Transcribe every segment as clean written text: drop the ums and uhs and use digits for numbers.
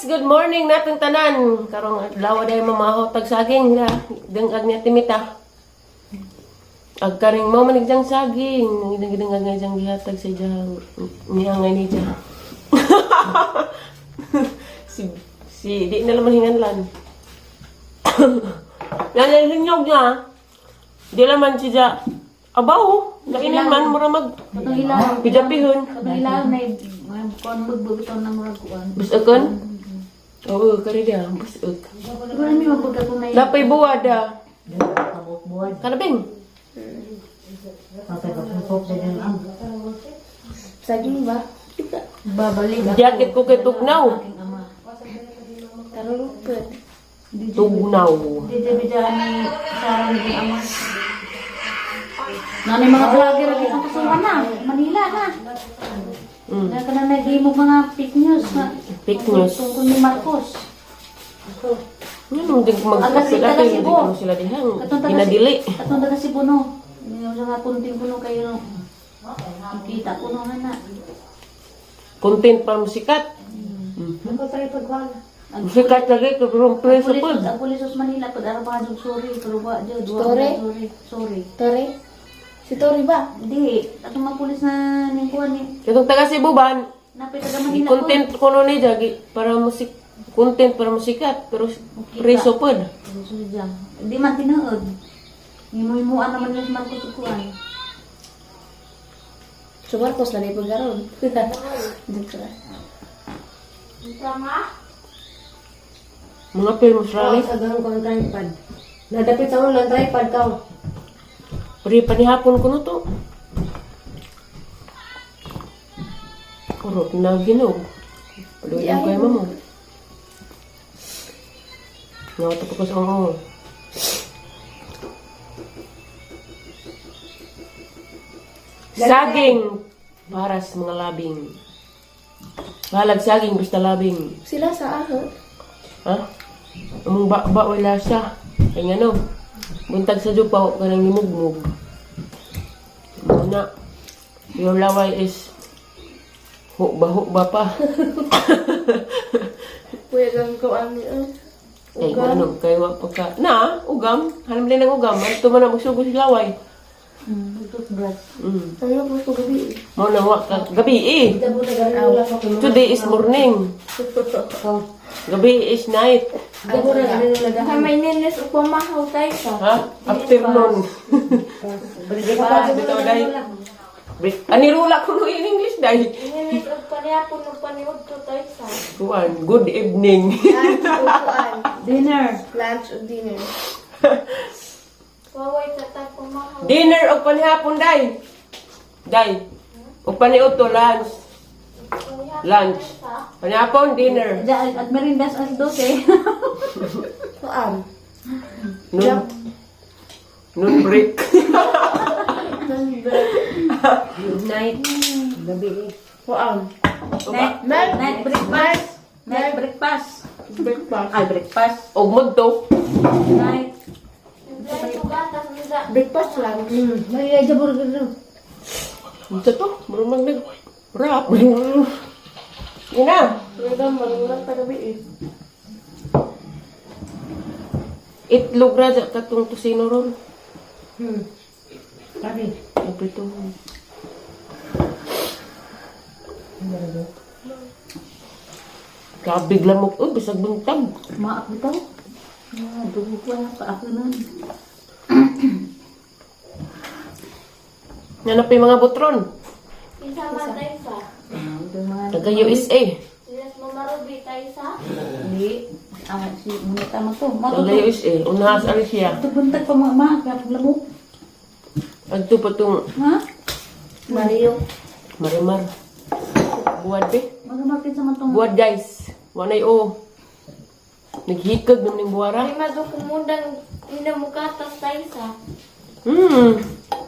Guys! Good morning natong tanan. Karong adlaw dahil mamaho tag saging la. Dengag niya timita. Ag karing mo manig diyang saging. Nangidang nga diyang gihatag sa diyang niya nga ni diyang. Si si di na naman hinganlan. Yan yung hinyog niya. Di laman si Ja. Abaw, kainin man mura mag Katong ilaw. pijapihon. Katong ilaw na kuan bugbog ito ng murag kuan. Busakon? Oo, kari dia, busok. Siguro mi mapagkatunay. Lapay buwad ah. Kalabing. Saging ba? Babalik ako. Jacket ko kay tugnaw. Aking ama. Karulupad. Tugnaw. Dito bidya ni Sarah ni ama. Nanay mga vlogger ang itong kasuhan na. Manila na. Na ka na nag-imo mga fake news na. Fake news. Tungkol ni Marcos. Ano, di mag Ang kasi sila taga kayo, Cebu. di ko sila dihang. Katong taga Ginadili. Katong taga Cebu no. Hindi mo nga kunting kuno kayo. Kita kuno nga na. Content para musikat. Ako tripod ko. Musikat lagi, pero preso Ang po. pulis, ang pulis sa Manila pag araw pa jud sorry pero wa jud wa Sorry? sorry sorry. Tori? Si Tori ba? Hindi, atong mga pulis na ning kuan ni Katong taga Cebu ba, napay taga Manila. content ko no ni Jagi, para musik, content para musikat, pero preso po. Sorry dyan. Hindi man tinuod. Himuhimuan naman nila si Marcos ug kuan. Si Marcos na di karon. Dito ka. Mga film rally. Sa ganun ko ang tripod. Nadapit sa ulo ang tripod ka. Pre, panihapon ko no to. Urot na ginog. Paluyan kayo mamo. Nawata pa ko sa oo. Saging! Para sa mga labing. Balag saging, basta labing. Sila sa aho. Ha? Among ba ba wala siya. Kaya nga no. Buntag sa jupa ka nang nimugmug. Muna. Your laway is hukba-hukba pa. Kuya lang ko ang Kay ano, kay wa pa ka. Na, ugam. Hanam din ang ugam. Ito man ang magsugo si laway. Toothbrush. Ano po ko gabi? Mo na wa ka gabi eh. Today is morning. Gabi is night. May ninis upang mahaw tayo sa. Ha? Afternoon. Breakfast. Bitaw dai. Anirula ko no in English dai. Ninis ug panihapon ug paniudto tayo sa. Kuan, good evening. Lunch ug kuan. Dinner. Lunch ug dinner. Waway tatag pamahaw. Dinner og panihapon day. Day. Og paniudto lunch. Lunch. Panihapon dinner. Diyan, at merindas alas 12. Kuan. Noon. Noon break. Good night. Gabi. Kuan. Night, night breakfast. Night breakfast. Breakfast. Ay, breakfast. Og mudto. Night. Breakfast lang. May ay burger no. Unsa to? Murag mag nag wrap. Ina. Wala marunong pa gabi eh. Itlog ra ja katong tosino ron. Sabi. Naprito. Grabe lamok. Oh, bisag buntag. Maak bitaw. Mga dugo ko na pa ako nun. Nanap yung mga butron. Isa man tayo sa. Ito yung mga... Taga USA. Silas mamarubi tayo sa. Hindi. Ah, si Munita mo to. Taga Matuto. USA. Unahas Alicia. Ito buntag pa mga mga. Kaya paglamok. Adto pa tong Ha? Mario. Marimar. Buwad be. Magamartin sa matong. Buwad guys. Wanay o. Naghikag naman yung buwara. Ay madukumundang inamukatas tayo sa.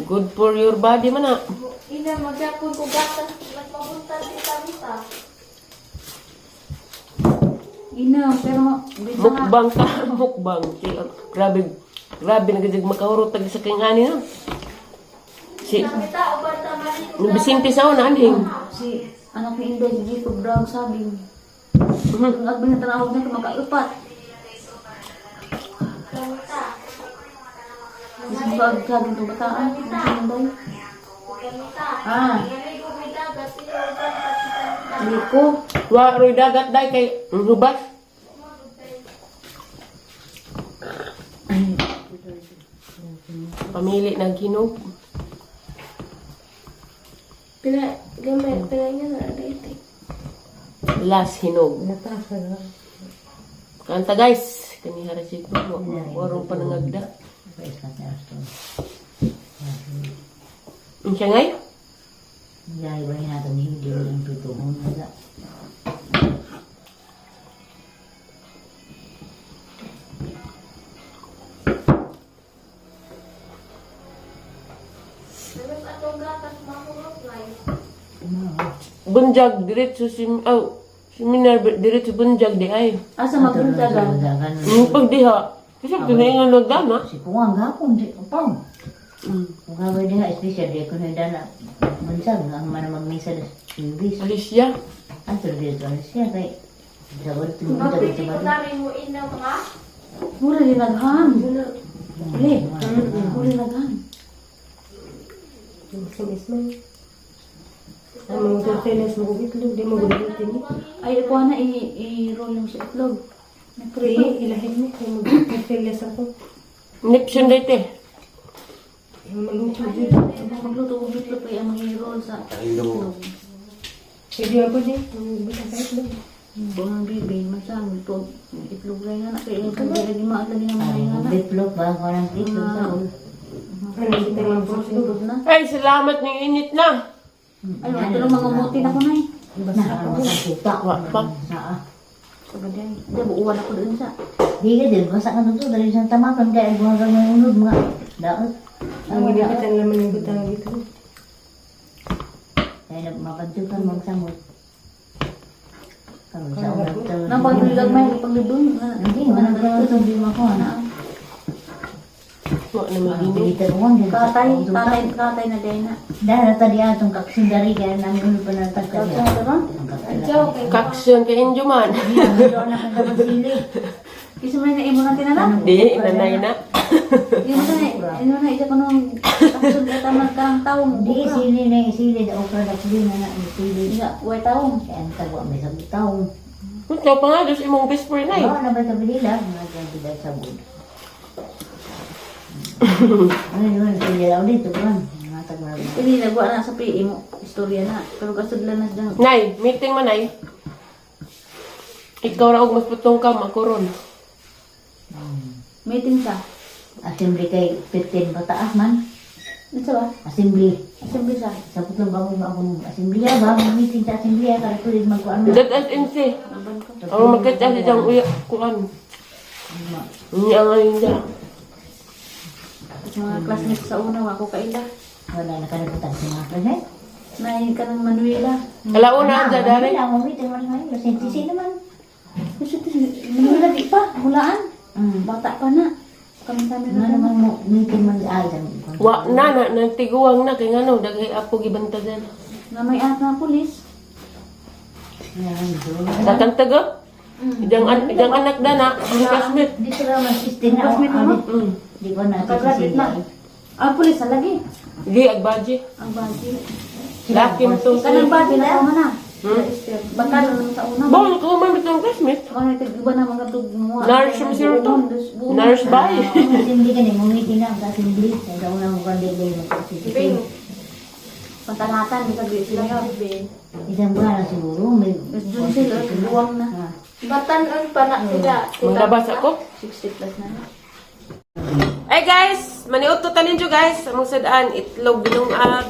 Good for your body man ah. Ina magyapon ko gatas mas mabuntag si Tamita. Ina, pero... Bisa nga. Mukbang ka. Mukbang. Grabe. Grabe nagajag makahurot tag sa king ani no. Si Tamita uban ta mali Nung Vicente sa una anhing. Si anak ni Inday, hindi ko brown saging. Ang agbing na tanawag na magkaupat. Gamita. Mas baag saging itong bataan. Ano ba yun? Gamita. Ah, Naligo may dagat. Ilogan patitan. liko. Wa roy dagat dai kay hubas. Pamili ng hinog. Pila, gamay, pila niya na dito. Last hinog. Nataas na. Kanta guys, kanihara si ko. Warong panangagda. Unsa ngay? Dahil ba natin hindi ang tutuhon na Tapos atong gatas mahurot ngay. Bunjag diretso si oh, seminar diretso bunjag di ay. Asa magbuntagan? Pagdiha. Kasi tulingan nagdana. Si Puang gapon, si Upang. Kung gawin niya, especially di ko na dala. Mansag, ang man magmisa sa Ibis. Alicia. Ang tuloy dito na siya kay sa wala tumutag Mapili sa ko balo. na rin mo ina mga. Mura linaghan. Uli. Mura linaghan. Ang mga tortillas mo itlog, di mo gamitin ni. Ay, ikuha na i-roll yung sa itlog. Pre, ilahin ni kay mag tortillas ako. Nipsun dito. Yung maluto jud. Magluto ko itlog pa yung mga-roll sa itlog. Pwede ako di, magbutang sa itlog. Buong bibi, masang itlog. Itlog lang nga na. Kaya yung kanya lagi maalagi na mga nga na. Bitlog ba? Walang bitlog sa ulo. Ano kita mga itlog. Itlog na. Ay, salamat ning init na. Ay, mga tulong mga muti na ko na eh. Basta ako sa kuta. Wa pa. Saa. Kabaday. Di, buuan ako doon sa. Di ka din, basta ka to, dali sa tamakan kaya buwan ka ng unod mga daot. Ang ginapitan naman yung butang itlog. Kaya na mapantukan magsamot. Karon sa unod to. Nang paglulag may paglibong. Hindi, wala ka lang itong di mo ako. Ano? Wa na mahinog. Pilitan ko ang Katay, tatay, katay na day na. Dahil na tadi atong kaksindari kaya namin ulo pa natagkaya. Katay na ba? Kaksyon kay Injo man. Kasi may naimo na tinala. Di, nanay na. Imo na, imo na isa ko nung takson ka tamang kang taong. Di sili na sili da okra da sili na na sili. Iya, way taong. Kaya ang tagwa may sabot taong. Kunta pa nga, dos imong best friend ay. Bawa na ba tabi nila? Mga ganti sabot. Ano yun? Sili daw dito ba? Mga tagwa. Ini nagwa na sa PE mo istorya na. Pero kasudlan na siya. Nay, meeting man nay. Ikaw ra og mas putong ka makuron. Meeting sa. Assembly kay 15 pataas man. Ano ba? Assembly. Assembly sa. Sabot lang ba akong assembly ba? Meeting sa assembly kaya ko rin magkuan. ZSMC. Laban ko. Ang magkita si Jang Uya kuan. Ni ang ayun niya. Mga classmates sa una, wako kaila. Wala na kalimutan sa mga klase. May kanang Manuela. Alauna ang dadari. Wala akong meeting man ngayon. CTC naman. Kasi Manuela di pa, hulaan. Bata pa na. Kami-kami Ano na naman mo meeting man ay Wa na na nagtiguang na kay ngano daghay apo gibantagan. Na may at na pulis. Sa kantaga. Idang anak dana, ang classmate. Di sila masisting na. Classmate mo? Di ko na Nakagraduate na. Ah, pulis na lagi. Gi agbaji. Ang baji. Laki mo tong Kanang baji na tama na. Hmm? Baka na naman sa una. Bawal ko man bitong classmate. Kung nagtigiba na mga tugmuha. Nurse mo sir to. Nurse bay. Assembly ka ni mo meeting na sa assembly. Sa una mo kan di mo Pantalatan, di sabi sila. Isang buwan na siguro may Mas dun sila, buwang na. Batanon pa na sila. Manglabas ako. 60 plus na. Hey guys, maniuto ta ninyo guys. Among sadaan itlog binungag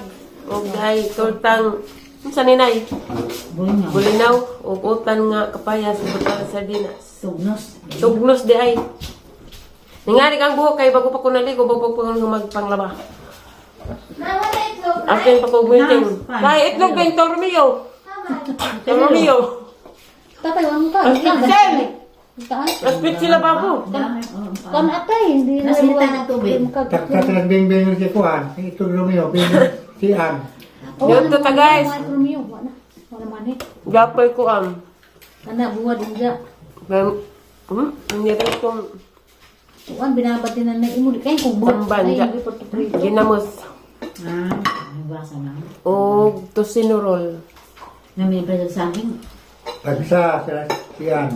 og ay tortang unsa ni nay? Bulinaw og utan nga kapayas butang sardinas. Tugnos. Tugnos di ay. Ningali kang buhok kay bago pa ko naligo, bago pa ko magpanglaba. Nawala itlog. Akin pa ko meeting. Nay, itlog kay Tol Romeo. Tol Romeo. Tatay, wala mo ka. Sel! Taas. Raspit sila babo. Kan atay, hindi na. Nasinta ng tubig. Taktak bing bing si Kuan, si Itog Romeo, bing si Ann. Niuto ta guys. Romeo, wala. Wala man eh. Gapay ko am. Kana buwad unja. Hindi rin kong Kuan binabad din na na imo kay kung buwad. Tamban, ja. Ginamos. Ah, nabasa na. O tocino roll. Nami pa sa saging. Tagsa, sila siyan.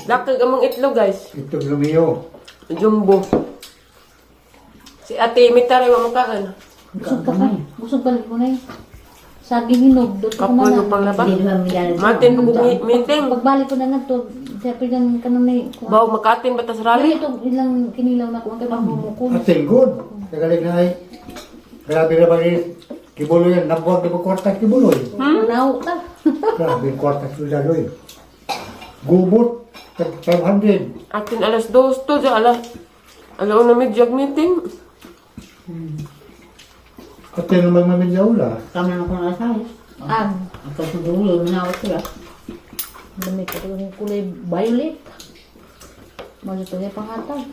Lakag among itlog, guys. Itong Romeo. Jumbo. Si Ate Mita rin mamukaan. Busog ka pa. Busog pa ko na. Saging hinog dot ko Kapoy man. ko pang laba. Hindi naman milala. Matin ko meeting. Pagbalik ko na nga to, siyempre kang kanang na Baw makatin ba tas rally? Ito ilang kinilaw na ko kay pamumukon. At good. Tagalig na ay. Grabe na ba rin. Kibuloy yan. Nabuwag na ba kwarta kibuloy? Naw ta. Grabe yung kwarta sundaloy. Gubot. Tag 500. Atin alas 2 to dyan alas. Alaw na medyo meeting. At yun naman mamilyaula. Kami na kung asay. Ang Ang pagsudulo, minawat sila. dami ko yung kulay violet. Maluto niya pangatag.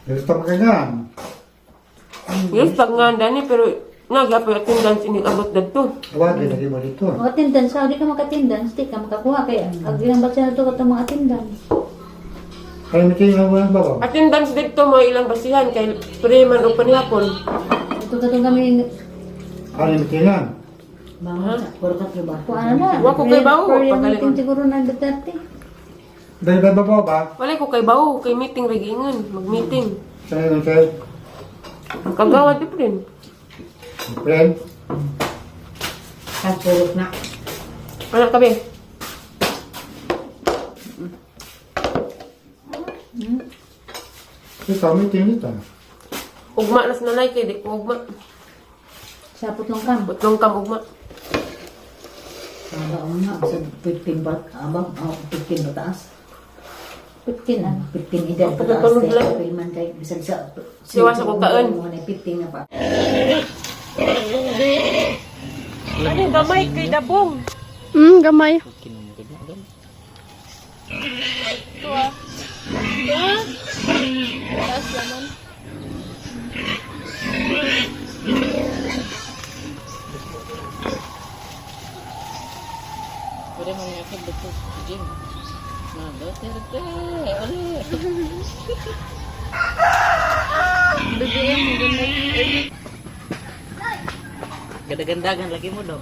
Gusto mo ganyan. Yes, pag nga dani pero nagyapoy attendance ini abot dadto. Tawagin lagi mo dito. Mga attendance, di ka maka-attendance, di ka makakuha kay ang ilang batsa na to katong mga attendance. Kaya may tingin mo ng babaw. Attendance dito mo ilang basihan kay pre man o panihapon. Ito katong kami Kaya may tingin. Bangon sa puro tatlo ba? kuan na. Wa ko kay bawo, Prayer pagaling. meeting siguro na Duterte. Dahil ba babaw ba? Wala ko kay bawo kay meeting ragingan, mag-meeting. Sa'yo nung sa'yo. Ang kagawa di rin. Friend. At puro na. Ano kabe? Ikaw may tingin dito. Ugma nas nanay kay di ko ugma. Sapot lang kam. Butlong kam ugma. Aba nga, sa 15 ba? Aba, oh, 15 ba taas? 15 ah. 15 edad ba taas? Pagkatulog Kaya lang. apil man kay bisan sa... Siwa sa kukaan. Mga na 15 na pa. Ano gamay kay dabong? Gamay. Gadagandagan lagi mo do.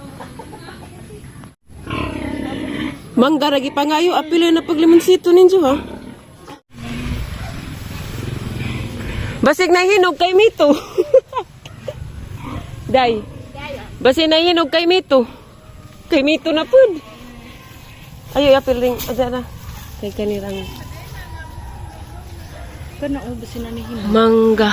Mangga ragi pangayo apilo na paglimonsito ninyo ha. Basig na hinog kay Mito. Day. Basig na hinog kay Mito. Kay Mito na pud. Ayo apil ring aja na. Kay kanirang. Mangga.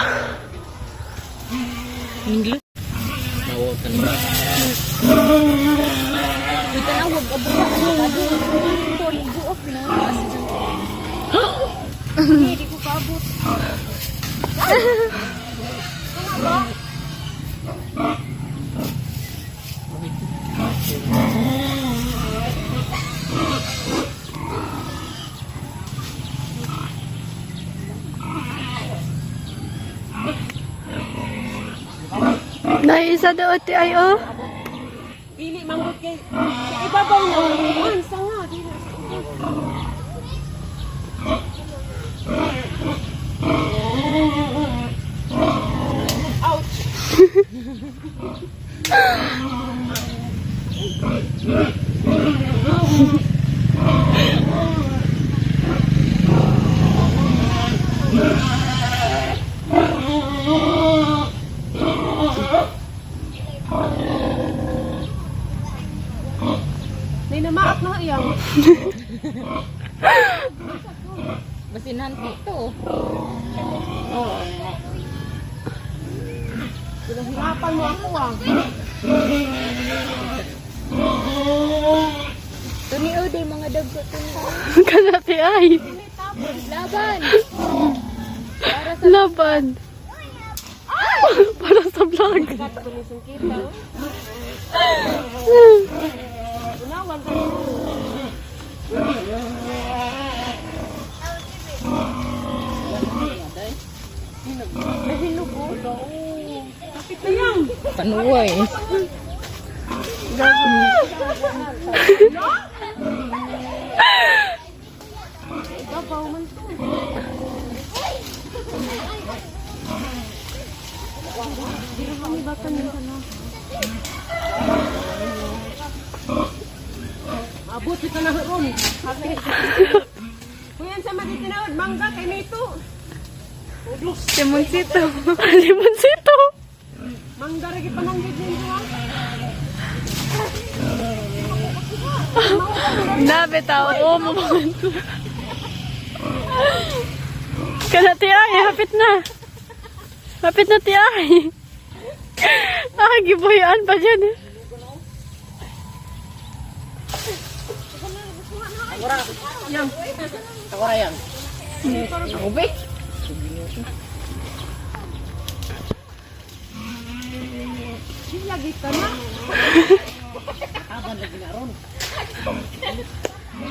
Dahil isa daw ate ay oh. Pili manggot kay sa ibabaw na kuan sanga di na. Ouch. Nay namaak na iyang. Basinan ko to. Pinahirapan mo ako ah. Tuni oh, day mga dagko tuni. Kana ate ay. Laban. Laban. Para sa vlog. Panuway. Abot ka na ron. Kuyan sa magitinaod, mangga kay nito. Limoncito. Limoncito. Mangga ra gipananggid ninyo ha. Na, bitaw. Oo, mo. Kana ti ay, hapit na. Hapit na ti ay. Ah, gibuyan pa dyan.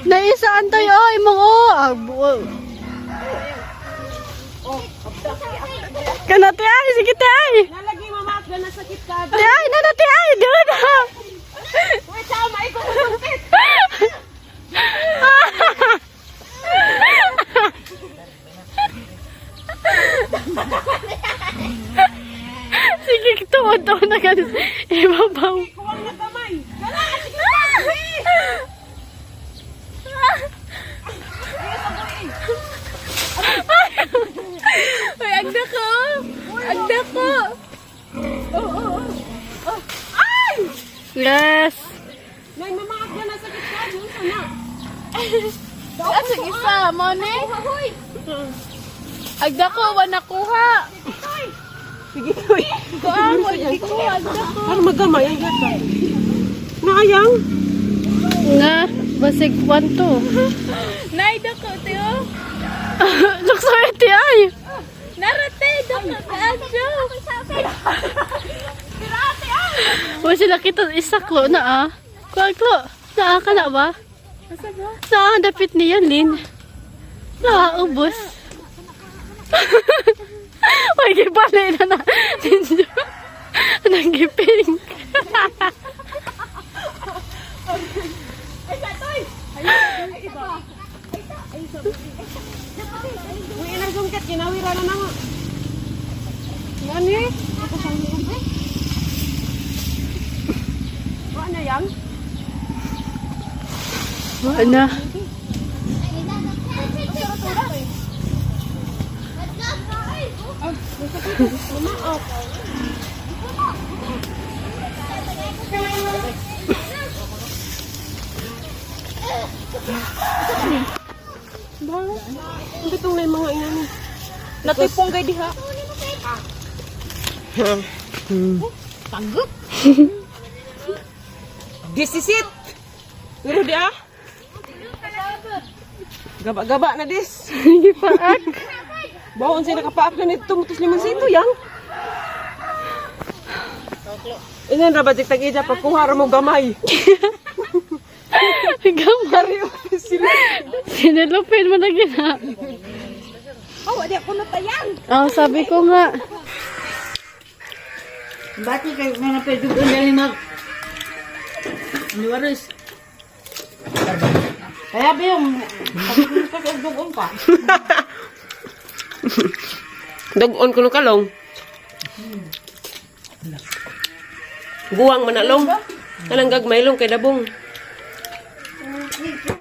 Naisaan tayo, oh, imong oh. Ah, buo. Kana ti ay, sige ti ay. Nalagi mama at na sakit ka. Ti ay, nana ti ay, dira na. Wait, sa maiko mo sungkit. Sige, tuon-tuon na ganun. Ibabaw. Kuwang na gamay. Kana sige. Ay, agda ko. Agda ko. Ay! Yes. Nay mama at na sakit ka. Dun sana. Asa isa, mo ni? Agda ko, wa nakuha. Sige toy. Kuha mo, hindi ko, agda ko. Para magamay ang gata. Naayang. Nga, basig 1-2. Nay, dako, tiyo. Luksoy, ti ay. Narate, dako, kaadyo. Wala sila kita isa, klo, na ah. Klo, klo. Naa ka na ba? Naa, dapit niya, Lin. Naa, ubos. Ay, gibali na na. Nagipink. Uy, inang sungkit kinawira na namo. Ngani? Wa na yang? Wala na. Ang bitong na yung mga inani. Natipong kay diha. This is it! Pero di ah. Gaba-gaba na this. Gipaak. Bawon siya nakapaak na nito. Mutos limoncito yang. Ingan ra ba jik tag-ija pagkuha ra mo gamay. Gamay. Sila. Sinalupin mo na gina. Oh, di ako natayan. Oh, sabi ko nga. Bati kayo nga na pwede ko na mag... Niwaris. Kaya ba yung... Pagkakagdugon pa. Dugon kuno kalong. Guwang manalong. Kanang gagmay long kay dabong.